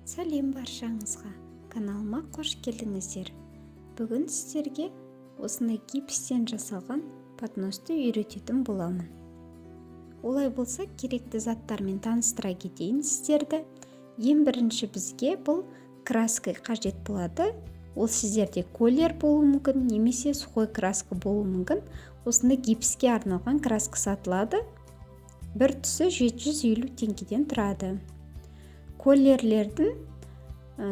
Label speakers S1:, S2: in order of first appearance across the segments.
S1: Сәлем баршаңызға! Каналыма қош келдіңіздер. Бүгін сіздерге осындай гипстен жасалған подносты үйрететін боламын. Олай болса, керекті заттармен таныстыра кетейін сіздерді. Ең бірінші бізге бұл краска қажет болады. Ол сіздерде колер болуы мүмкін, немесе сухой краска болуы мүмкін. Осындай гипске арналған краска сатылады. Бір түсі 750 теңгеден тұрады. Колерлердің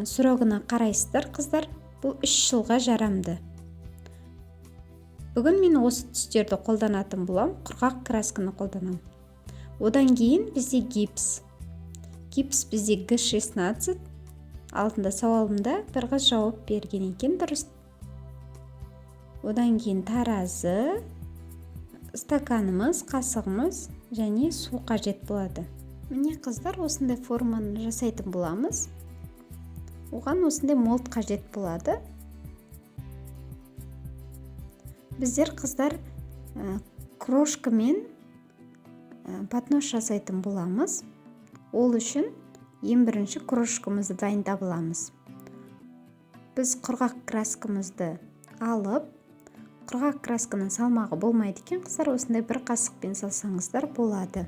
S1: срогына қарайсыздар, қыздар, бұл 3 жылға жарамды. Бүгін мен осы түстерді қолданатын болам, құрғақ красканы қолданамын. Одан кейін бізде гипс. Гипс бізде Г16. Алдында сауалымда бір қыз жауап берген екен дұрыс. Одан кейін таразы, стаканымыз, қасығымыз және су қажет болады. Міне қыздар, осындай форманы жасайтын боламыз. Оған осындай молд қажет болады. Біздер қыздар крошкамен поднос жасайтын боламыз. Ол үшін ең бірінші крошкамызды дайындап аламыз. Біз құрғақ краскамызды алып, құрғақ красканың салмағы болмайды екен, қыздар, осындай бір қасықпен салсаңыздар болады.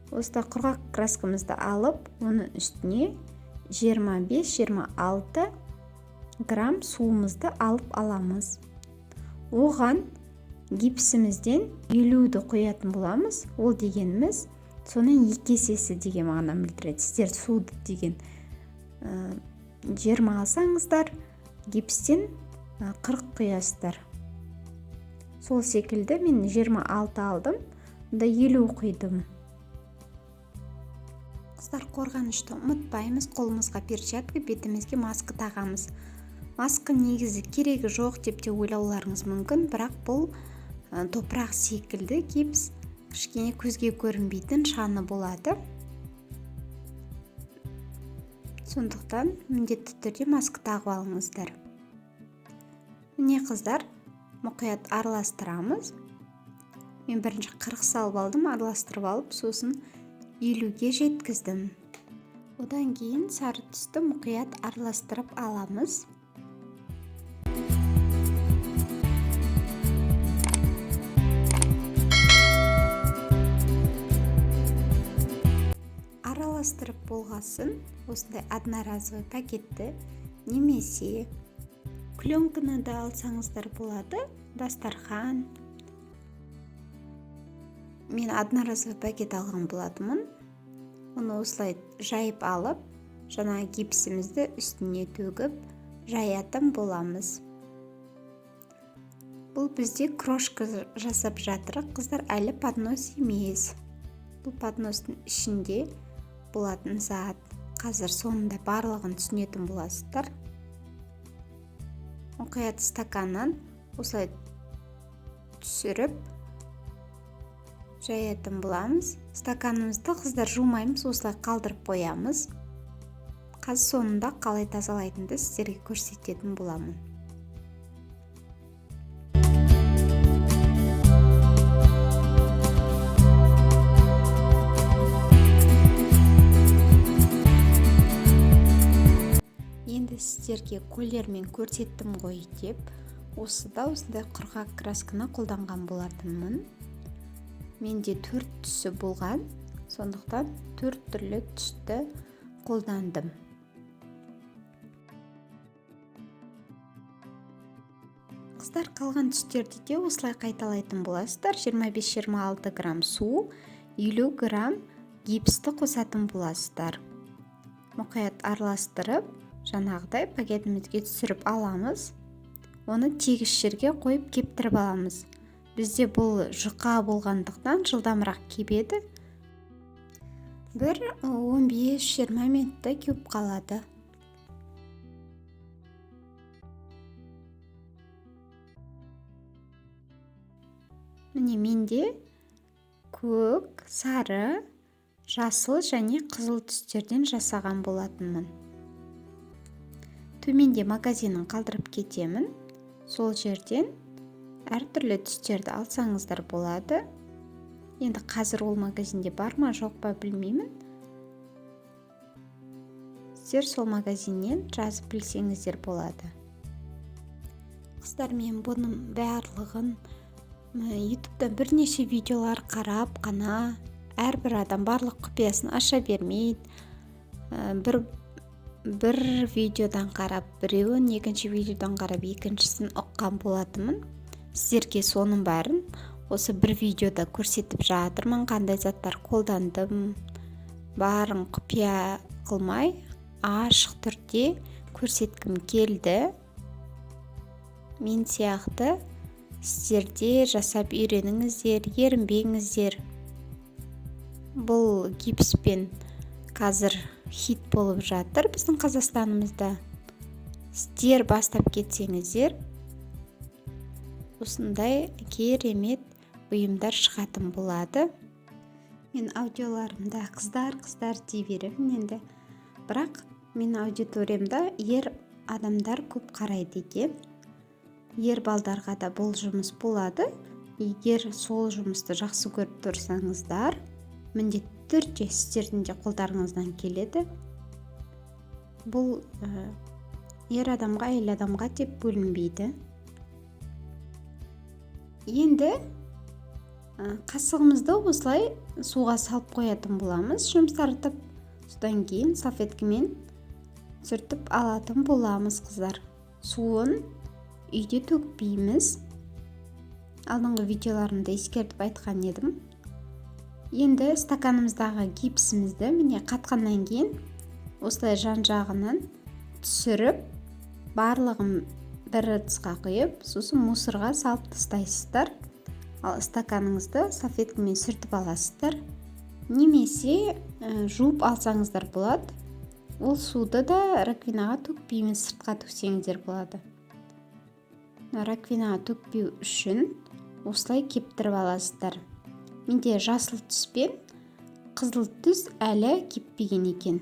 S1: Осында құрғақ краскамызды алып, оның үстіне 25-26 грамм суымызды алып аламыз. Оған гипсімізден 50-ді құятын боламыз. Ол дегеніміз соның 2 есесі деген мағынаны білдіреді. Сіздер суды деген 20 алсаңыздар, гипстен 40 құясыздар. Сол секілді мен 26 алдым, онда 50 құйдым. Қыздар, қорғанышты ұмытпаймыз, қолымызға перчатка, бетімізге маска тағамыз. Маска негізі керегі жоқ деп те ойлауларыңыз мүмкін, бірақ бұл топырақ секілді гипс, кішкене көзге көрінбейтін шаңы болады. Сондықтан міндетті түрде маска тағып алыңыздар. Міне қыздар, мұқият араластырамыз. Мен бірінші 40 салып алдым, араластырып алып, сосын 50-ге жеткіздім. Одан кейін сары түсті мұқият араластырып аламыз. Араластырып болғасын, осындай одноразовый пакетті немесе пленканы да алсаңыздар болады, дастархан. Мен одноразовый пакет алған болатынмын. Оны осылай жайып алып, жаңа гипсімізді үстіне төгіп жаятын боламыз. Бұл бізде крошка жасап жатырық, қыздар, әлі поднос емес. Бұл подностың ішінде болатын зат. Қазір соңында барлығын түсінетін боласыздар. Мұқият стаканнан осылай түсіріп жаятын боламыз. Стаканымызды, қыздар, жумаймыз, осылай қалдырып қоямыз. Қазір соңында қалай тазалайтынды сіздерге көрсететін боламын. Енді сіздерге колермен көрсеттім ғой деп, осыда осындай құрғақ красканы қолданған болатынмын. Менде 4 түсі болған, сондықтан 4 түрлі түсті қолдандым. Қыздар, қалған түстерді де осылай қайталайтын боласыздар. 25-26 грамм су, 50 грамм гипсті қосатын боласыздар. Мұқият араластырып, жаңағыдай пакетімізге түсіріп аламыз. Оны тегіс жерге қойып кептіріп аламыз. Бізде бұл жұқа болғандықтан жылдамырақ кебеді. Бір 15-20 минутта кеуіп қалады. Міне менде көк, сары, жасыл және қызыл түстерден жасаған болатынмын. Төменде магазинін қалдырып кетемін. Сол жерден әртүрлі түстерді алсаңыздар болады. Енді қазір ол магазинде бар ма, жоқ па білмеймін. Сіздер сол магазиннен жазып білсеңіздер болады. Қыздар, мен бұның барлығын ютубта бірнеше видеолар қарап қана, әрбір адам барлық құпиясын аша бермейді. Бір видеодан қарап біреуін, екінші видеодан қарап екіншісін ұққан болатынмын. Сіздерге соның бәрін осы бір видеода көрсетіп жатырмын, қандай заттар қолдандым, барын құпия қылмай ашық түрде көрсеткім келді. Мен сияқты сіздерде жасап үйреніңіздер, ерінбеңіздер. Бұл гипспен қазір хит болып жатыр біздің Қазақстанымызда. Сіздер бастап кетсеңіздер, осындай керемет бұйымдар шығатын болады. Мен аудиоларымда қыздар, қыздар дей беремін енді. Бірақ мен аудиториямда ер адамдар көп қарайды екен. Ер балдарға да бұл жұмыс болады. Егер сол жұмысты жақсы көріп тұрсаңыздар, міндетті түрде сіздердің де қолдарыңыздан келеді. Бұл ер адамға, әйел адамға деп бөлінбейді. Енді қасығымызды осылай суға салып қоятын боламыз, жұмсартып, содан кейін салфеткамен сүртіп алатын боламыз, қыздар. Суын үйде төкпейміз. Алдыңғы видеоларымда ескертіп айтқан едім. Енді стаканымыздағы гипсімізді міне қатқаннан кейін осылай жан-жағынан түсіріп, барлығын бір ыдысқа құйып, сосын мусорға салып тастайсыздар. Ал стаканыңызды салфеткамен сүртіп аласыздар, немесе жуып алсаңыздар болады. Ол суды да раковинаға төкпейміз, сыртқа төксеңіздер болады. Раковинаға төкпеу үшін осылай кептіріп аласыздар. Менде жасыл түс пен қызыл түс әлі кеппеген екен.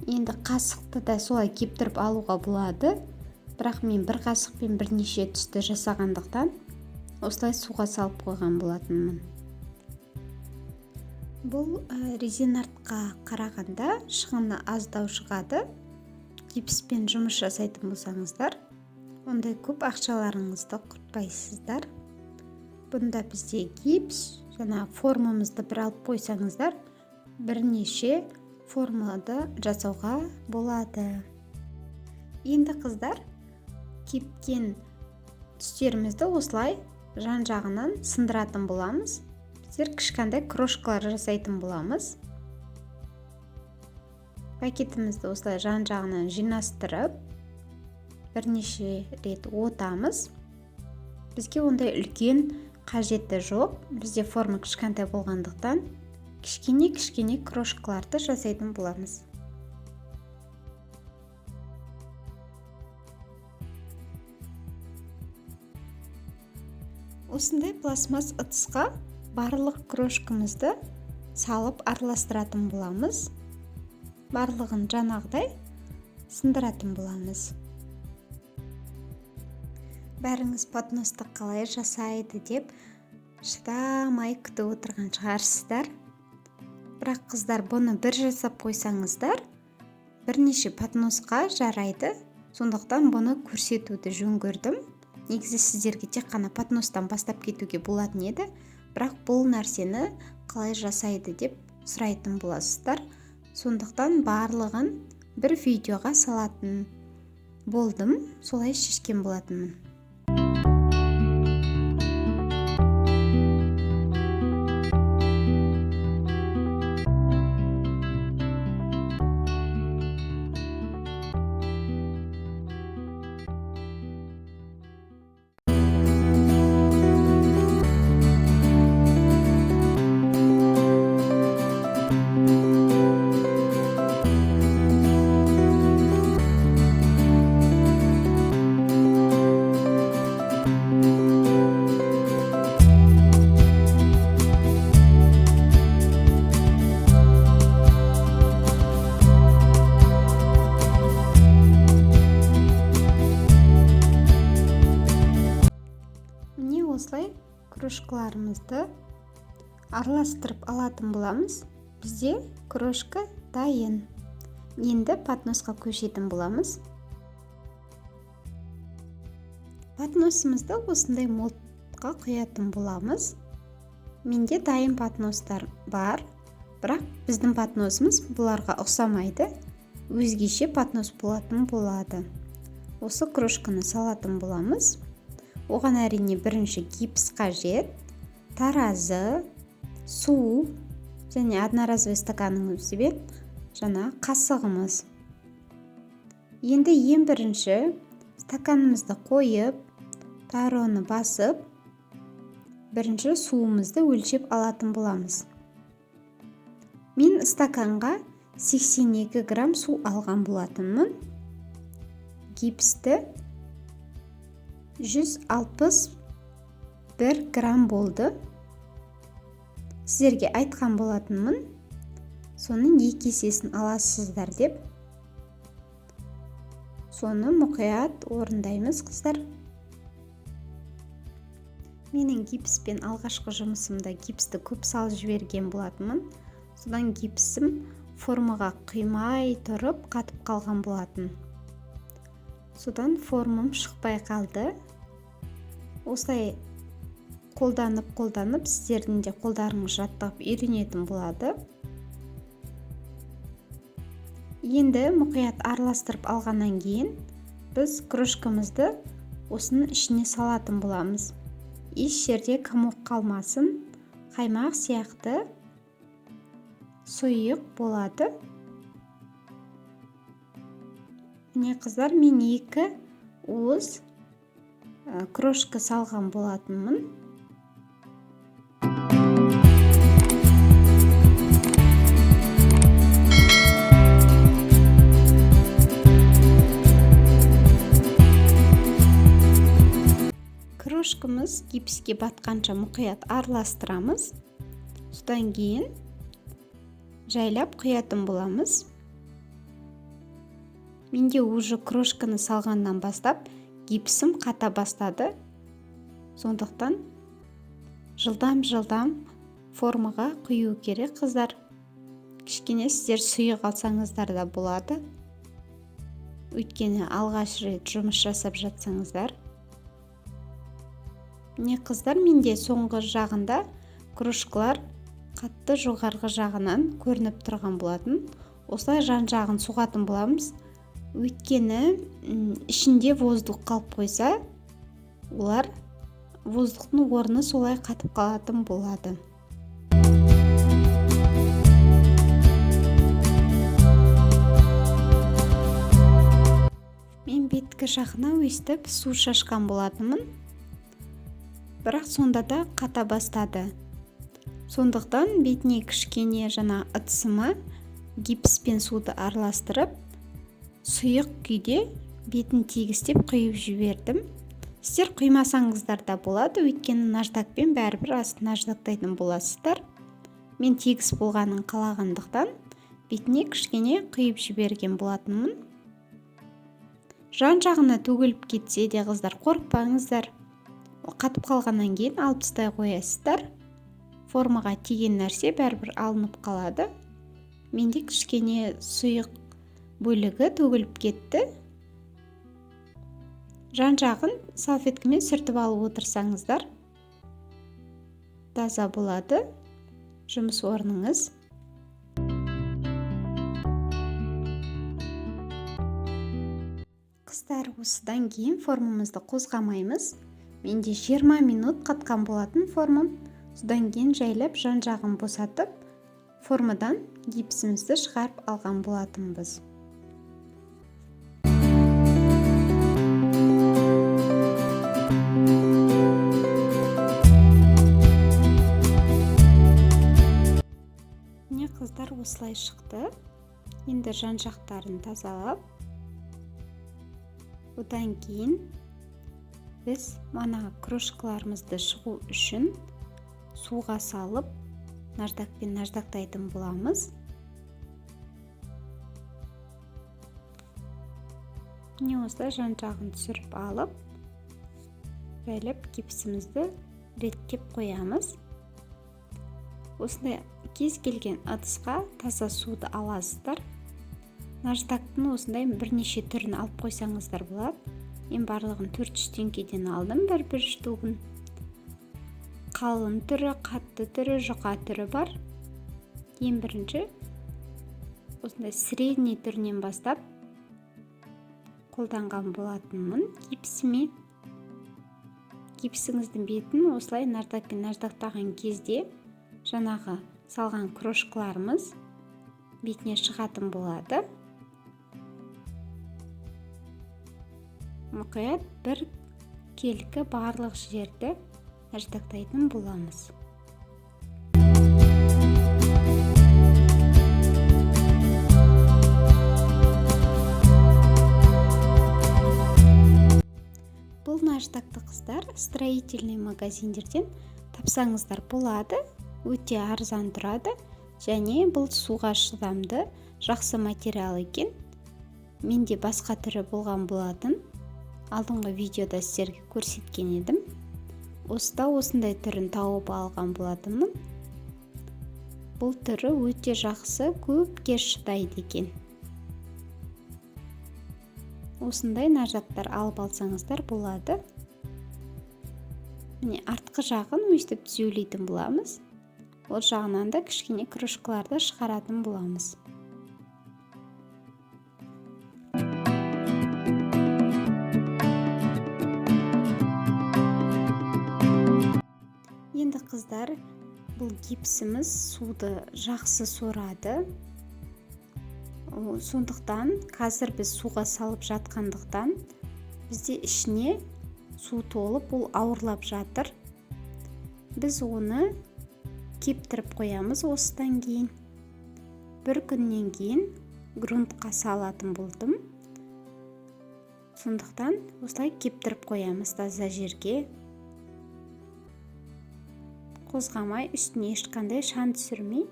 S1: Енді қасықты да солай кептіріп алуға болады, бірақ мен бір қасықпен бірнеше түсті жасағандықтан осылай суға салып қойған болатынмын. Бұл резинартқа қарағанда шығыны аздау шығады. Гипспен жұмыс жасайтын болсаңыздар, ондай көп ақшаларыңызды құртпайсыздар. Бұнда бізде гипс, жаңа формамызды бір алып қойсаңыздар, бірнеше формада жасауға болады. Енді қыздар, кепкен түстерімізді осылай жан-жағынан сындыратын боламыз. Біздер кішкентай крошкалар жасайтын боламыз. Пакетімізді осылай жан-жағынан жинастырып, бірнеше рет отамыз. Бізге ондай үлкен қажеті жоқ. Бізде форма кішкентай болғандықтан кішкене-кішкене крошкаларды жасайтын боламыз. Осындай пластмасс ыдысқа барлық крошкамызды салып араластыратын боламыз. Барлығын жаңағыдай сындыратын боламыз. Бәріңіз подносты қалай жасайды деп шыдамай күтіп отырған шығарсыздар. Бірақ қыздар, бұны бір жасап қойсаңыздар, бірнеше подносқа жарайды. Сондықтан бұны көрсетуді жөн көрдім. Негізі сіздерге тек қана подностан бастап кетуге болатын еді, бірақ бұл нәрсені қалай жасайды деп сұрайтын боласыздар. Сондықтан барлығын бір видеоға салатын болдым, солай шешкен болатынмын. Міне осылай крошкаларымызды араластырып алатын боламыз. Бізде крошка дайын. Енді подносқа көшетін боламыз. Подносымызды осындай молдқа құятын боламыз. Менде дайын подностар бар, бірақ біздің подносымыз бұларға ұқсамайды. Өзгеше поднос болатын болады. Осы крошканы салатын боламыз. Оған әрине бірінші гипс қажет, таразы, су және одноразовый стаканымыз бен жаңа қасығымыз. Енді ең бірінші стаканымызды қойып, тароны басып, бірінші суымызды өлшеп алатын боламыз. Мен стаканға 82 грамм су алған болатынмын. Гипсті 161 грамм болды. Сіздерге айтқан болатынмын, соның 2 есесін аласыздар деп. Соны мұқият орындаймыз, қыздар. Менің гипспен алғашқы жұмысымда гипсті көп салып жіберген болатынмын. Содан гипсім формаға құймай тұрып қатып қалған болатын. Содан формам шықпай қалды. Осылай қолданып-қолданып сіздердің де қолдарыңыз жаттығып үйренетін болады. Енді мұқият араластырып алғаннан кейін біз крошкамызды осының ішіне салатын боламыз. Еш жерде комок қалмасын, қаймақ сияқты сұйық болады. Міне қыздар, мен 2 уыз крошка салған болатынмын. Крошкамыз гипске батқанша мұқият араластырамыз. Содан кейін жайлап құятын боламыз. Менде уже крошканы салғаннан бастап гипсім қата бастады. Сондықтан жылдам-жылдам формаға құю керек, қыздар. Кішкене сіздер сұйық алсаңыздар да болады. Өйткені алғаш рет жұмыс жасап жатсаңыздар. Міне қыздар, менде соңғы жағында крошкалар қатты жоғарғы жағынан көрініп тұрған болатын. Осылай жан-жағын соғатын боламыз. Өйткені ішінде воздух қалып қойса, олар воздухтың орны солай қатып қалатын болады. Мен беткі жағына өстіп су шашқан болатынмын. Бірақ сонда да қата бастады. Сондықтан бетіне кішкене жаңа ыдысыма гипс пен суды араластырып, сұйық күйде бетін тегістеп құйып жібердім. Сіздер құймасаңыздар да болады, өйткені наждакпен бәрібір астын наждактайтын боласыздар. Мен тегіс болғанын қалағандықтан бетіне кішкене құйып жіберген болатынмын. Жан-жағына төгіліп кетсе де қыздар, қорықпаңыздар. Қатып қалғаннан кейін алып тастай қоясыздар. Формаға тиген нәрсе бәрібір алынып қалады. Менде кішкене сұйық бөлігі төгіліп кетті. Жан-жағын салфеткамен сүртіп алып отырсаңыздар таза болады жұмыс орныңыз. Қыздар, осыдан кейін формамызды қозғамаймыз. Менде 20 минут қатқан болатын формам. Содан кейін жайлап жан-жағын босатып, формадан гипсімізді шығарып алған болатынбыз. Міне қыздар, осылай шықты. Енді жан-жақтарын тазалап, одан кейін біз мана крошкаларымызды шығу үшін суға салып наждакпен наждактайтын боламыз. Міне осылай жан-жағын түсіріп алып, Жайлап гипсімізді реттеп қоямыз. Осындай кез келген ыдысқа таза суды аласыздар. Наждактың осындай бірнеше түрін алып қойсаңыздар болады. Мен барлығын 400 теңгеден алдым, бір штугін. Қалын түрі, қатты түрі, жұқа түрі бар. Ең бірінші осындай средний түрінен бастап қолданған болатынмын гипсіме. Гипсіңіздің бетін осылай наждакпен наждактаған кезде жаңағы салған крошкаларымыз бетіне шығатын болады. Мұқият бір келкі барлық жерді наждактайтын боламыз. Бұл наждакты қыздар строительный магазиндерден тапсаңыздар болады, өте арзан тұрады және бұл суға шыдамды, жақсы материал екен. Менде басқа түрі болған болатын, алдыңғы видеода сіздерге көрсеткен едім. Осыда осындай түрін тауып алған болатынмын. Бұл түрі өте жақсы, көпке шыдайды екен. Осындай наждактар алып алсаңыздар болады. Міне, артқы жағын өстіп түзеулейтін боламыз. Ол жағынан да кішкене кружкаларды шығаратын боламыз. Енді қыздар, бұл гипсіміз суды жақсы сорады. Сондықтан қазір біз суға салып жатқандықтан бізде ішіне су толып, ол ауырлап жатыр. Біз оны кептіріп қоямыз. Осыдан кейін бір күннен кейін грунтқа салатын болдым. Сондықтан осылай кептіріп қоямыз таза жерге. Қозғамай, үстіне ешқандай шаң түсірмей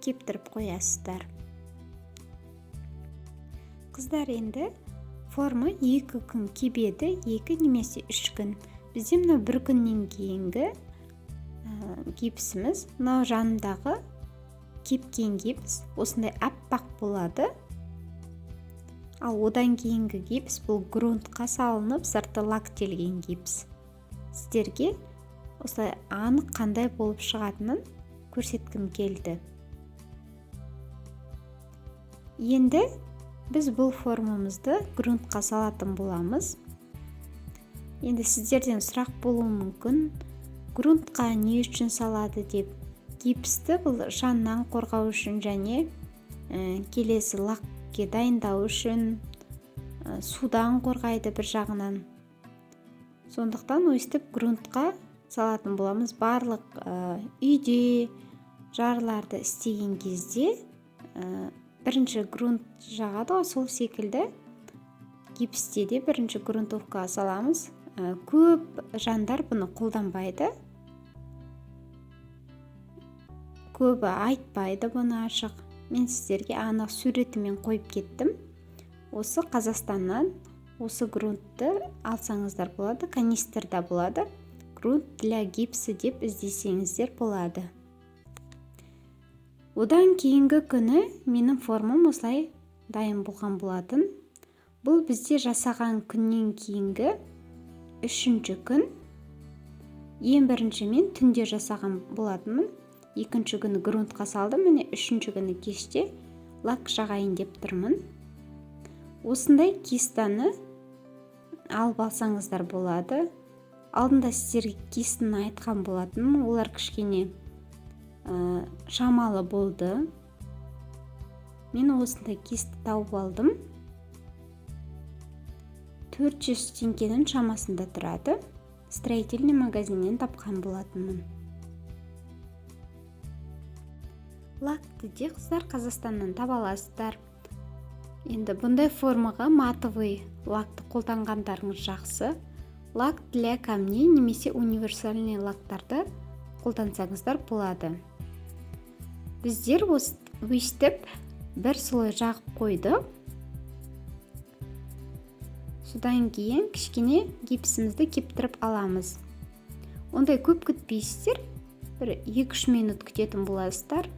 S1: кептіріп қоясыздар. Қыздар, енді форма 2 күн кебеді, 2 немесе 3 күн. Бізде мынау бір күннен кейінгі гипсіміз, мынау жанындағы кепкен гипс осындай аппақ болады. Ал одан кейінгі гипс бұл грунтқа салынып, сырты лактелген гипс. Сіздерге осылай анық қандай болып шығатынын көрсеткім келді. Енді біз бұл формамызды грунтқа салатын боламыз. Енді сіздерден сұрақ болуы мүмкін, грунтқа не үшін салады деп. Гипсті бұл шаңнан қорғау үшін және келесі лакке дайындау үшін, судан қорғайды бір жағынан. Сондықтан өстіп грунтқа салатын боламыз. Барлық үйде жарларды істеген кезде бірінші грунт жағады ғой, сол секілді гипсте де бірінші грунтовка саламыз. Көп жандар бұны қолданбайды, көбі айтпайды бұны ашық. Мен сіздерге анық суретімен қойып кеттім. Осы Қазақстаннан осы грунтты алсаңыздар болады, канистрда болады. Грунт для гипса деп іздесеңіздер болады. Одан кейінгі күні менің формам осылай дайын болған болатын. Бұл бізде жасаған күннен кейінгі 3-ші күн. Ең бірінші мен түнде жасаған болатынмын. 2-ші күні грунтқа салдым, міне 3-ші күні кеште лак жағайын деп тұрмын. Осындай кистаны алып алсаңыздар болады. Алдында сіздерге кистаны айтқан болатынмын, олар кішкене шамалы болды. Мен осындай кисті тауып алдым. 400 теңгенің шамасында тұрады. Строительный магазиннен тапқан болатынмын. Лакты де қыздар Қазақстаннан таба аласыздар. Енді бұндай формаға матовый лакты қолданғандарыңыз жақсы. Лак для камней немесе универсальный лактарды қолдансаңыздар болады. Біздер өстіп бір слой жағып қойдық. Содан кейін кішкене гипсімізді кептіріп аламыз. Ондай көп күтпейсіздер, бір 2-3 минут күтетін боласыздар.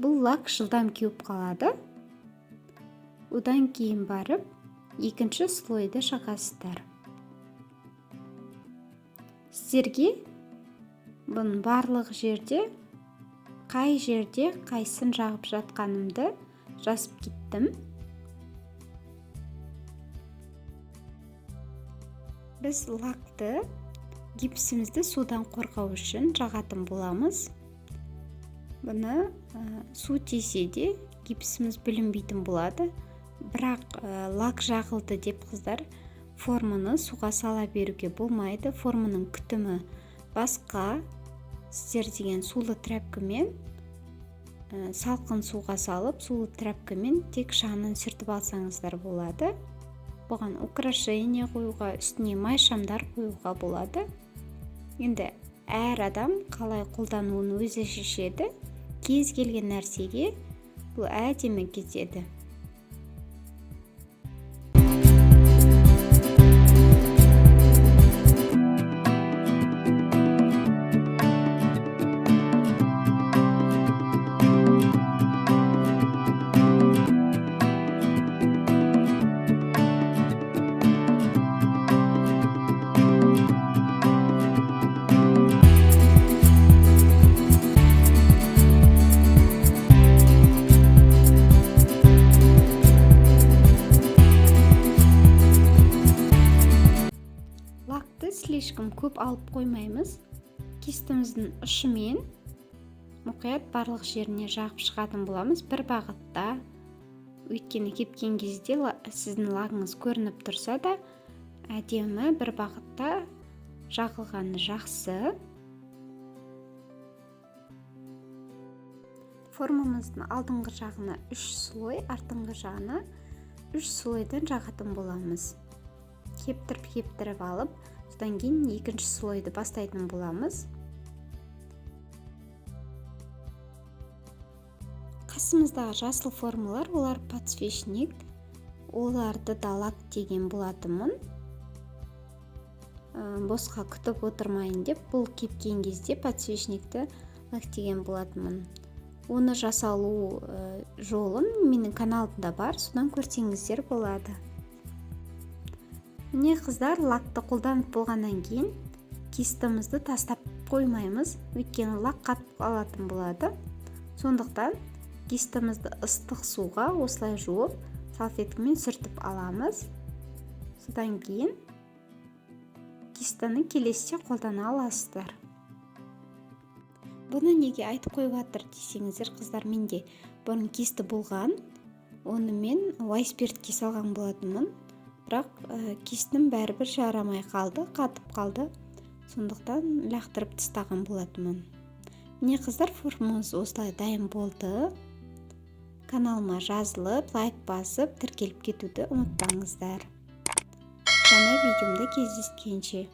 S1: Бұл лак жылдам кеуіп қалады. Одан кейін барып екінші слойды жағасыздар. Сіздерге бұның барлық жерде, қай жерде қайсын жағып жатқанымды жазып кеттім. Біз лакты гипсімізді судан қорғау үшін жағатын боламыз. Бұны су тисе де гипсіміз бүлінбейтін болады. Бірақ лак жағылды деп қыздар форманы суға сала беруге болмайды. Форманың күтімі басқа. Сіздер деген сулы тряпкамен салқын суға салып, сулы тряпкамен тек шаңын сүртіп алсаңыздар болады. Бұған украшение қоюға, үстіне май шамдар қоюға болады. Енді әр адам қалай қолдануын өзі шешеді. Кез келген нәрсеге бұл әдемі кетеді. Слишком көп алып қоймаймыз. Кистіміздің ұшымен мұқият барлық жеріне жағып шығатын боламыз бір бағытта. Өйткені кепкен кезде сіздің лагыңыз көрініп тұрса да әдемі бір бағытта жағылғаны жақсы. Формамыздың алдыңғы жағына 3 слой, артыңғы жағына 3 слойдан жағатын боламыз. Кептіріп алып, содан кейін екінші слойды бастайтын боламыз. Қасымыздағы жасыл формалар, олар подсвечник, оларды да лак деген болатынмын. Босқа күтіп отырмайын деп бұл кепкен кезде подсвечникті лак деген болатынмын. Оны жасалу жолын менің каналымда бар, содан көрсеңіздер болады. Міне қыздар, лакты қолданып болғаннан кейін кистімізді тастап қоймаймыз, өйткені лак қатып қалатын болады. Сондықтан кистімізді ыстық суға осылай жуып, салфеткамен сүртіп аламыз. Содан кейін кистіні келесіде қолдана аласыздар. Бұны неге айтып қойып жатыр десеңіздер, қыздар, менде бұрын кисті болған, оны мен уайсбергке салған болатынмын. Бірақ кистім бәрібір жарамай қалды, қатып қалды. Сондықтан лақтырып тастаған болатынмын. Міне қыздар, формамыз осылай дайын болды. Каналыма жазылып, лайк басып, тіркеліп кетуді ұмытпаңыздар. Жаңа видеомда кездескенше.